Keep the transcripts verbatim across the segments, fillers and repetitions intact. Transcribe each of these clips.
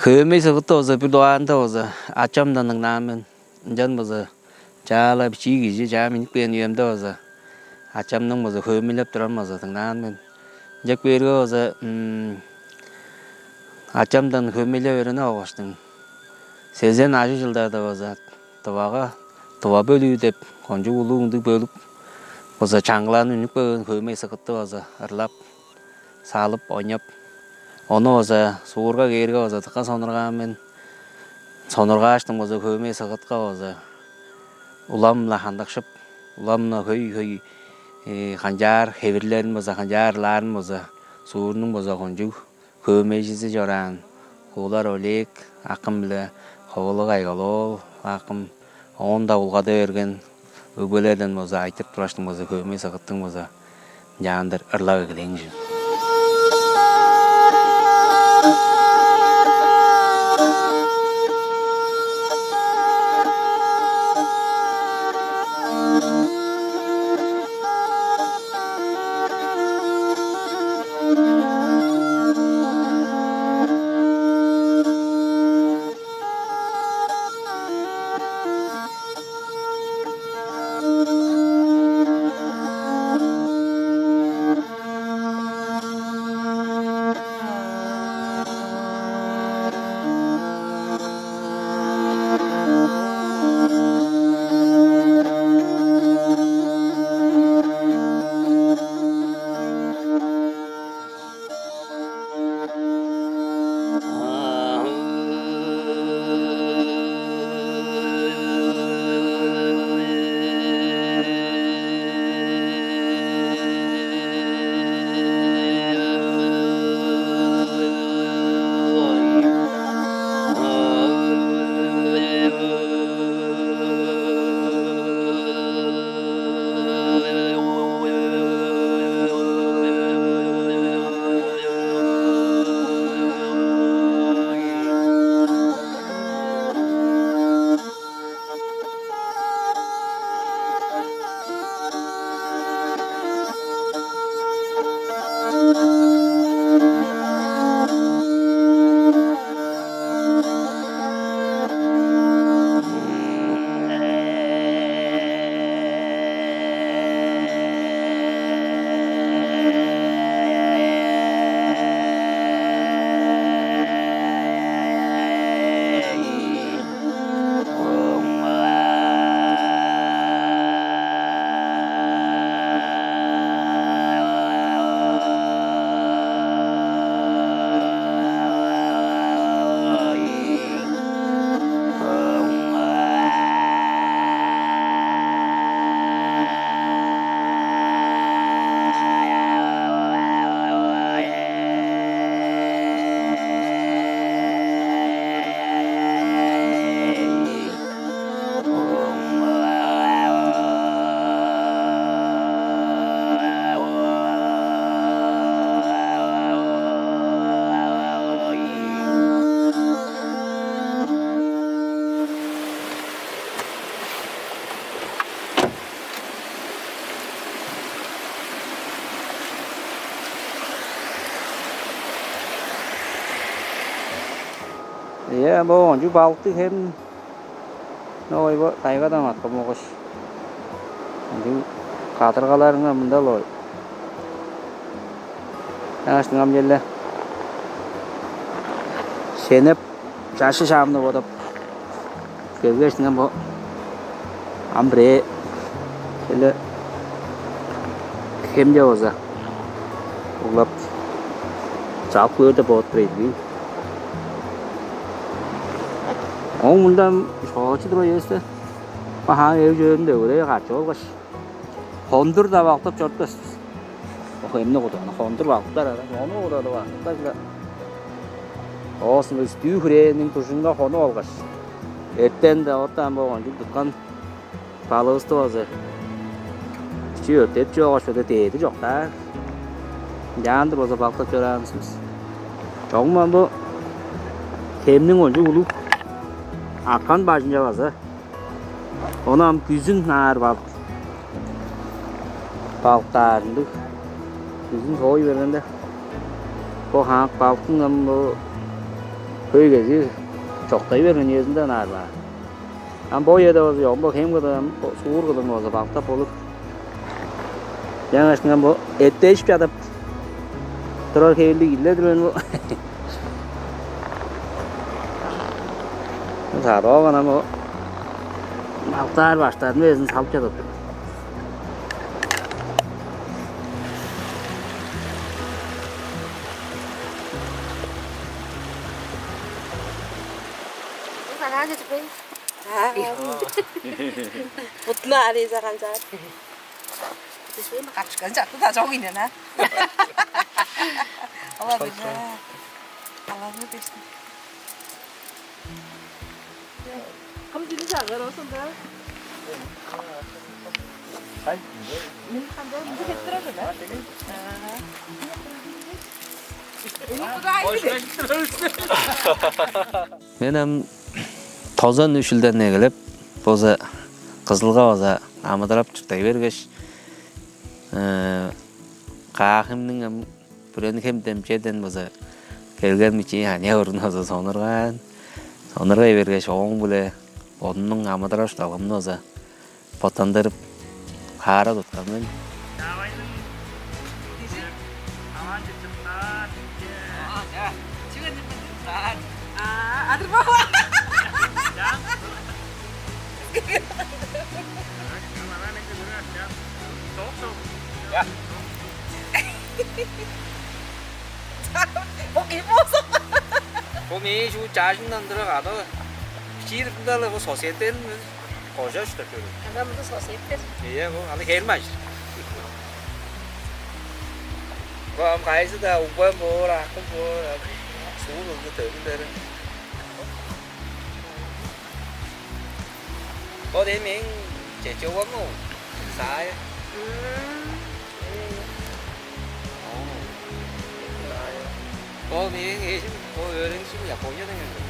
Хөөмей сыгытты база бир дугаарында база ачамдан дыңнаан мен. Ынчан база чаа-ла бичии кижи, чаа миннип кээн үемде база ачамның база хөөмейлеп турарын база дыңнаан мен. Ынчап кээрге база, м, ачамдан хөөмейлеп өөренип алгаштың, сезен ажыг чылдарда база Тывага, Тыва бөлүү деп кончуг улуг ындыг бөлүк база чаңгылаан үнүп келген хөөмей сыгытты база ырлап, салып, ойнап, ону база суурга кээрге база дыка сонургаан мен. Сонургааштың база хөөмей сыгытка база улам-на хандыкшып, улам-на хөй-хөй, э, канчаар хевирлерин база, канчаар ырлаарын база суурнуң база кончуг хөөмейжизи чораан Куулар Олег акым-биле Ховалыг Айгал-оол акым, оон-даа улгады берген өгбелерден база айтырып тургаштың база хөөмей сыгыттың база ынчаандыр ырлап эгелээн кижи. Ийе, бо кончуг балыктыг хем. Ой, бо тайгадан аткан болгаш. Ындыг кадыргаларыңар мында-ла ой. Ынчангаштың ам черле шенеп, чашы шаамны бодап келгештиң ам бо ам бирээ черле хемче болза углап чалып көөр деп бодап тур ийин. Оң мында шоолачы тура эвес-те. Баһаң эвижөөрүнде өгүрээ качып алгаш, хондур-даа бактап чорупкан бис. Ох, эмне куду, аны хондур бактар ара. Ону кудады бактар-ла. Оозун үстүү хүрээниң дужунга хонуп алгаш, эртен-даа оттаан болган чүл туткан балывысты база бичии өртедип чоогаш, беде дээди чок-даа. Ынчаан-дыр база бактап чораан бис. Чогум ам бо хемниң кончуг улуг аккан бажынче база ону ам күзүн аар балык, балыктаар ындыг. Күзүн тоой бергенде, бо хаак балыктың ам бо Хөй кези чоктай берген үезинде ынаар баар. Ам бо үеде болза, чогум бо хем кыдыын, бо суур кыдыын болза, бактап болур. Ынчангаш ам бо эртежип чадып турар хевирлиг кижилер-дир мен бо. Садып алган ам бо бактаар баштарын безин салып чадып тур. Сагаан чыппайн. Аа. Бутну аарыйза канчаар? Бутну капчыккан чартты-даа чок ийин, а? Алар бижа. Аларны бешти. Кым дини чагыр осунда? Мен кандай мынча кеттирер мен, а? Аа. Эми кудай. Мен ам тозан үш чылдан эгелеп, база Кызылга база амыдырап чурттай бергеш, э, каа хемниң ам Бүрен-Хемден, черден база келген бичии аныяк уруну база сонургаан. Сонургай бергеш, ооң-биле бодумнуң амыдырал-чуртталгамны база боттандырып, хаара туткан мен. Чаавайның кижи аман чыпчыптаар. Аа, чаа. Чүге деп чыпчыптаар? Аа, адыр бо. Чаа. Чаа. Чок, чок. Я. Бо ким болза? Бо мээң чүү чажыңдан тура кады. Чиир дында-ла бо соседтен кожа что ли? Ана мында соседтер. Ийе, бо аны херим ажыр. Бо ам кайызы-даа угбам боор, акым боор, ам суур ылгы төгүлдери. Бо дем эң чечек ол мо? Саая. Мм. Ол мээң эжим, ол өөреникчим Япониядан келген.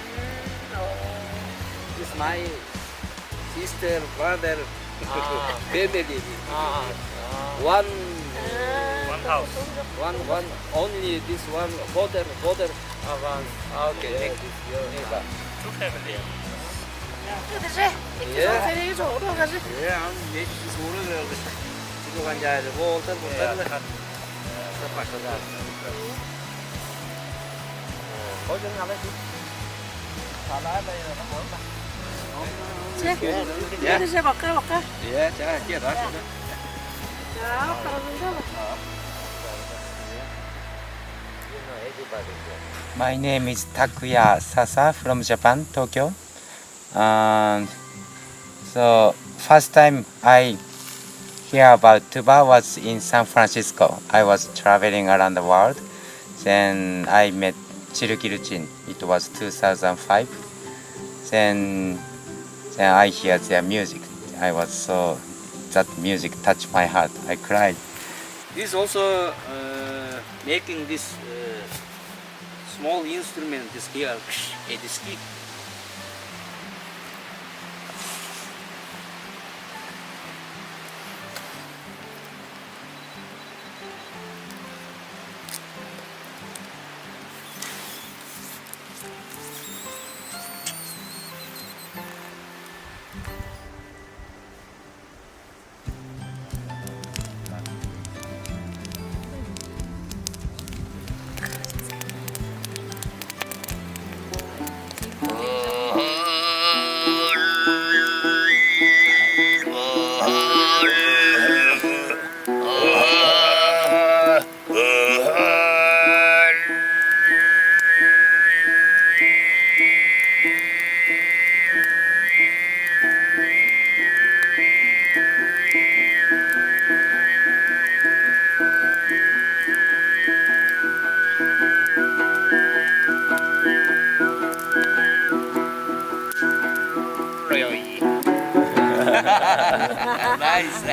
This my sister, brother, family. One, one house. One, one, only this one, border, border. А, one. А, окей. Two family. Кыдыже, эки Э. Жол сереги жолу багажы. Э, ам беш жүз ууру берди. Чүнү канчаажы, бо олтар буртарлы. Башталар. Кожун алай ду. Салаа да яна болма. Че, Э. Кыдыже бака бака. Э, ча, че, раш. Я, карагында. My name is Takuya Sasa from Japan, Tokyo. Um, so first time I hear about tuba was in San Francisco. I was traveling around the world. Then I met Chirukiruchin. It was two thousand five. Then, then I hear their music. I was so, that music touched my heart. I cried. This also uh, making this uh, small instrument, this here, a diski. Nice.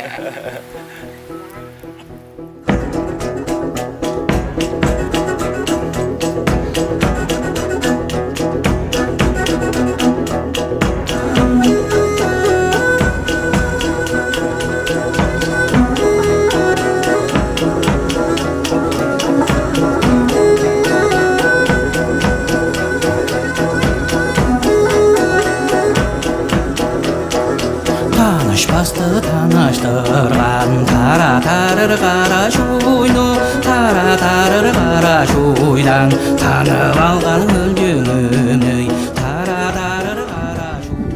Танышпасты таныштырган, тара-тарыр кара шуйну, тара-тарыр кара шуйдан танып алган хөлчүңүмнү, тара-тарыр кара шуй.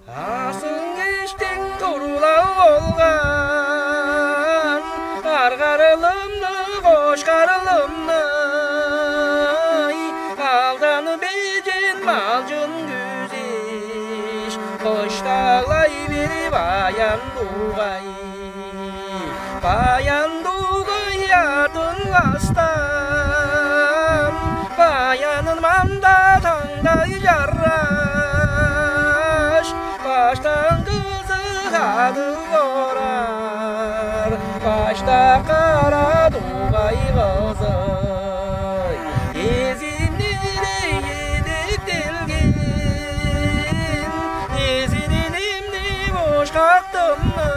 Асың-кежиктиң турлап олган аргарлымны, кошкарлымны, алдан бежен малчын күзеш, кыштаглай бир баян дугай. Баян дугай атын кастан, баянын манда таңдай чараш, баштан кызы хадып орар, башта кара дугай кызы. Эзимнерей эдектелген, эзирилимни бошкактымай,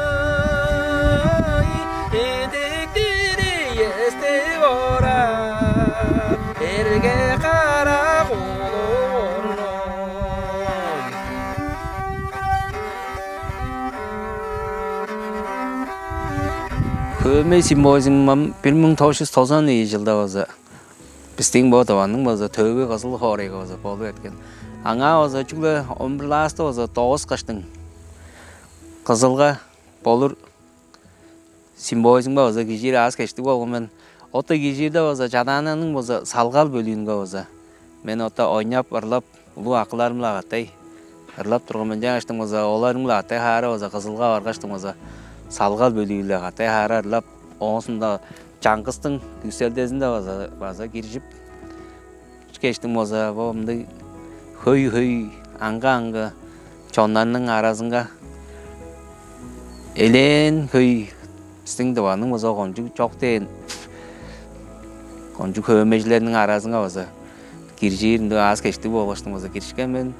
эдектери эстеп орар, эрге кара кулугурнуг. Хөөмей символизм ам бир муң тос чүс тозан ийи чылда база бистиң бо Тываның база Төвү Кызыл хоорайга база болуп эрткен. Аңаа база чүгле он бир класста база дооскаштың Кызылга болур символизмге база киржир аас-кежиктиг болган мен. Отта киржирде база Чадаананың база салгал бөлүүнге база мен отта ойнап, ырлап, улуг акыларым-биле катай ырлап турган мен. Ынчангаштың база оларым-биле катай хаара база Кызылга баргаштың база салгал бөлүү-биле катай хаара ырлап, оон соонда чаңгыстың күзелдезинде база, база киржип, ышкештиң база бо мындыг хөй-хөй, аңгы-аңгы чоннарның аразынга элээн хөй, бистиң Тываның база кончуг чок дээн кончуг хөөмейжилерниң аразынга база киржир ындыг аас-кежиктиг болгаштың база киришкен мен.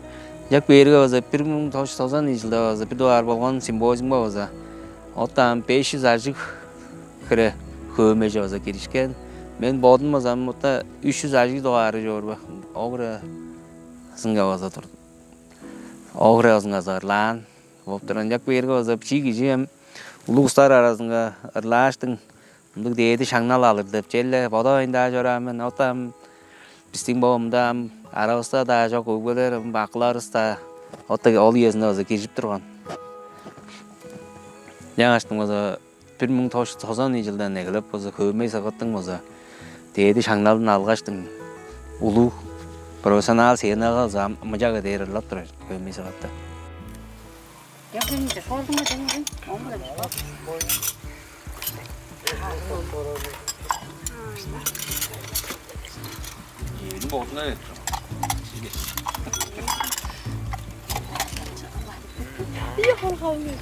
Ынчап кээрге база бир муң тос чүс тозан ийи чылда база бир дугаар болган символизмге база отта ам беш чүс ажыг хире хөөмейже база киришкен. Мен бодум база ам отта үш чүс ажыг дугаары чоор бе, ол хире ызынга база турдум. Ол хире ызынга база ырлаан болуп турар. Ынчап кээрге база бичии кижи ам улуг улустар аразынга ырлааштың мындыг дээди шаңнал алыр деп черле бодавайн-даа чораан мен. Отта ам бистиң бо мында ам аравыста-даа чок өгбелер, ам акыларывыс-даа отта ол үезинде база киржип турган. Ынчангаштың база бир муң тос чүс тозан ийи чылдан эгелеп база хөөмей сыгыттың база дээди шаңналын алгаштың улуг профессионал сценага база ам мынча кедээр ырлап турар хөөмей сыгытты. Я, блин, ты шордың ба, сен, оң биле. Ээн бодуна берип тур. Ие, хол халын берип.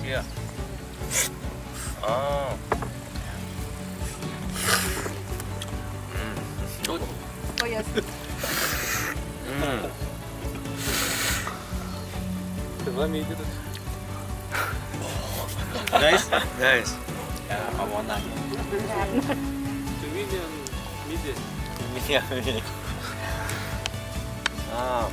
Где? А. М. Ой, я с- М. Два медиа тут. Nice? Nice. Yeah, I want that. Two million media. Million, million. А.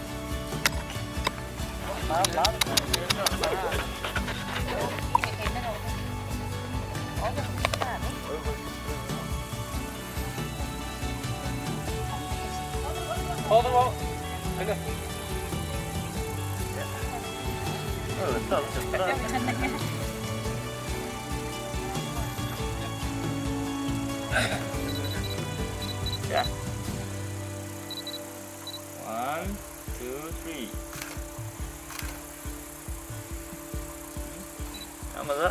Yeah. One, two, three. Амаза.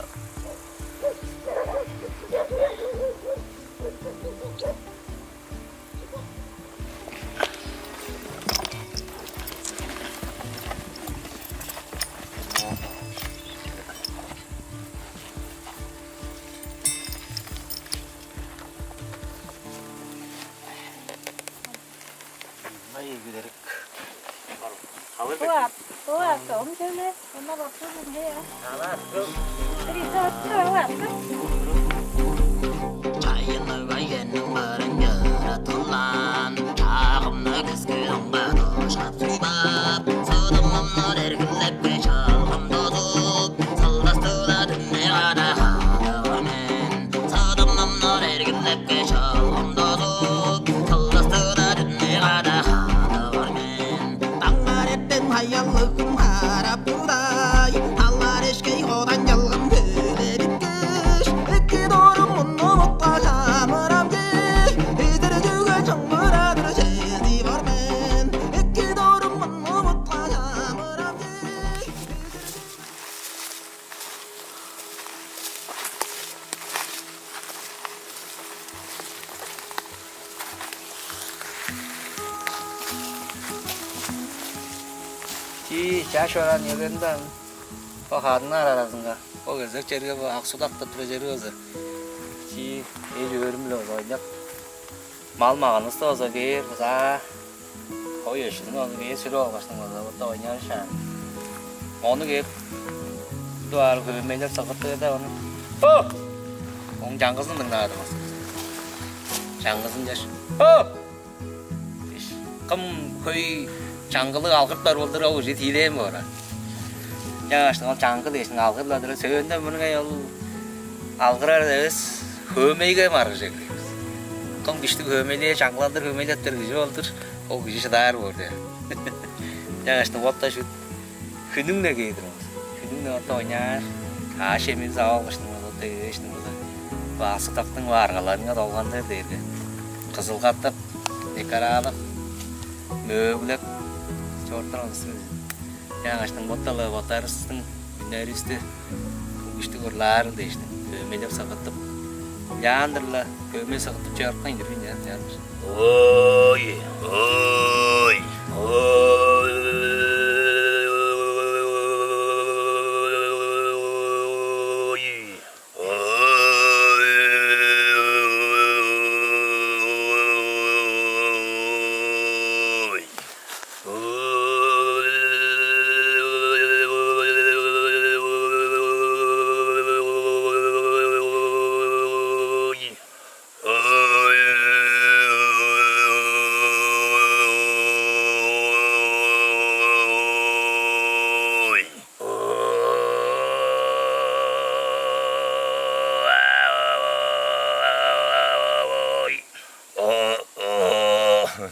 Бывает, бывает, он же, она вообще не я. Пересадка, бывает. Чайынныг айының мырыңгыра тулаан, чаагымны күскү оңга дошкап суйбап, сыдымымны эргилепке чалгым дозуп, сылдыстыла дүнне када хадыгар мен. Сыдымымны эргилепке чалгым дозуп, сылдыстыла дүнне када хадыгар мен. Даңгар эртен хаяллыгым харап турдай, талар эшкей кодан чылгым төледипкеш, эки дорум мунну бутка чамырап кеш, эдир чүге чыңгырадыр чеди бар мен. Эки дорум мунну бутка чамырап кеш. Чи чаш бараан эгеринде бо хадыңар аразынга, бо кезек черге бо ак судак деп турар чери болза, чи эш-өөрүм-биле ойнап, мал-маганывысты болза бээр база, ой өшүдүн ону бээр сүрүп алгаштың болза, бо ойнаар шаан. Ону кээп, дугаар хөөмейлеп сыгыртыгда ону. О! Оң чаңгызын дыңнаадым. Чаңгызын чаш. О! Иш, кым хөй чаңгылыг алгыртар болдур, ол уже тиилээн боор. Чаңгаш ол чаңгы дээшин алгырлар-дыр. Сөөнде мурнуңай ол алгырар эвес, хөөмейге маргыжер. Кым күштүг хөөмейлээ, чаңгыландыр хөөмейлептер кижи болдур, ол кижи шыдаар боор де. Чаңгаш вот-та шут. Хүнүң-не кээр-дир ол. Хүнүң-не орта ойнаар. Аъш эмиз ап алгыштың болза, дегештиң болза. Бо ак судактың бо аргаларынга долгандыр дээрге. Кызыл катап, декараалап, мөөглеп, чоортар онусту. Чаңгаштың ботталы боттарывыстың үннеривисти күштүг урлаарыл дээштиң. Хөөмейлеп сагыттып. Яандыр-ла, хөөмей сагыттып чыгарткан ирбин яан яандыр. Ой, ой, ой.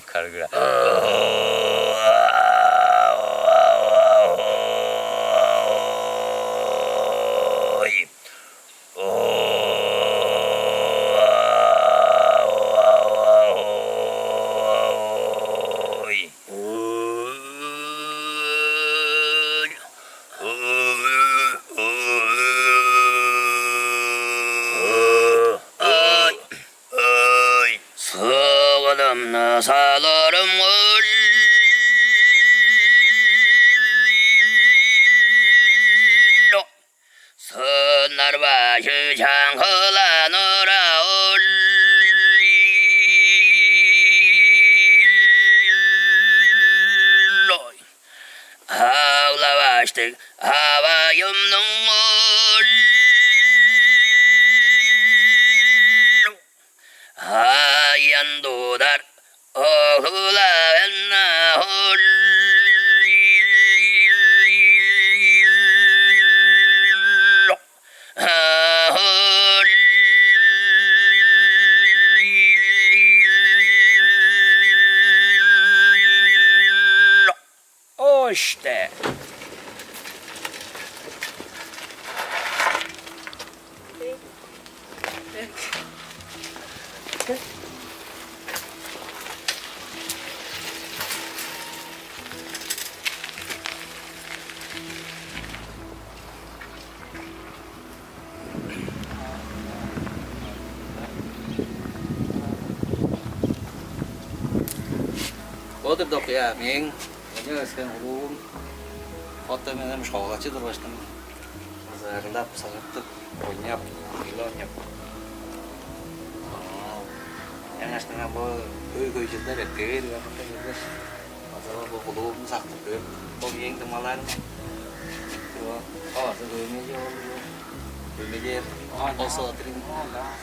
Каргыра. Ой, сыгылымны салырым ол. Сыннар башы чаңгыланыр ол. Ой. Аглаваштыг авайымның ол. Аян тудар оглавенна ол. Оште. Бодур докуя, мээң оня өскен улуум. Отта мен ам школачы тургаштың, ырылдап, сыгыртып, ойнап, ырыла ойнап. Аңаштың ам бо хөй-хөй чылдар эртегээр, бо Бо кулуубум сактып көөр. Бо кээң дыңмалаарым. Бо авазы көмеже болду. Көмежер. Also three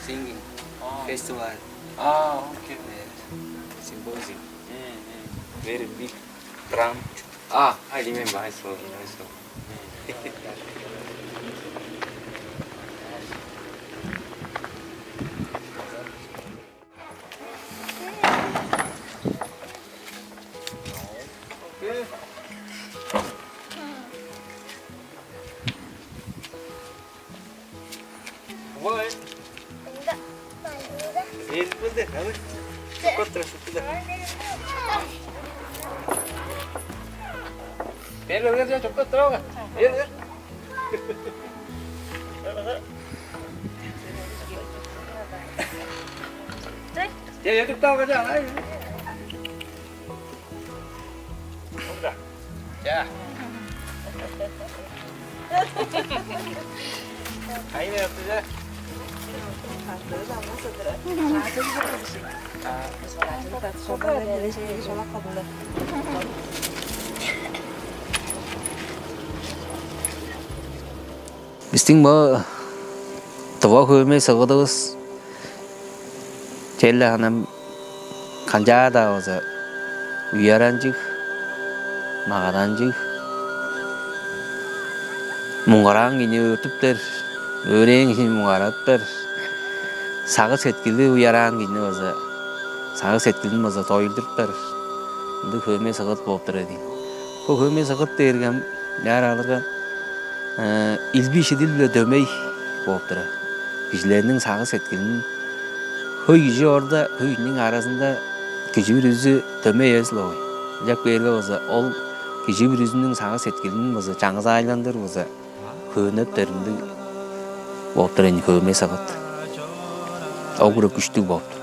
singing festival. Ah, okay. Symposium. Very big drum. Ah, I remember. I saw. I saw. Ой. Эл бында, алы. Чокка тура шуптуда. Бер, бер, бер, чокка тура. Бер, бер. Чай. Я, я тут там, да, ай. Ча. Кайын ыяпты ча. Бистиң бо тыва хөөмей сыгыдывыс черле ам канчаар-даа болза уяранчыг, магаданчыг, муңгараан кижини өөртүптер, өөрээн кижини муңгарадыптар, сагыш-сеткили уяраан кижини база, сагыш-сеткилин база доюлдуруптар. Ындыг хөөмей сыгыт болуп турар ийин. Бо хөөмей сыгыт дээрге ам, ынчаар алырга, э, илби-шидил-биле дөмей бооп турар. Кижилерниң сагыш-сеткилин, хөй кижи орда, хөй кижиниң аразында кижи бүрүзү дөмей эвес-ле болгай. Ынчап кээрге база ол кижи бүрүзүнүң сагыш-сеткилин база чаңгыс аайландыр база хөөннептер ындыг бооп турар ийин хөөмей сыгыт. Ол-бура күштүг бооп тур.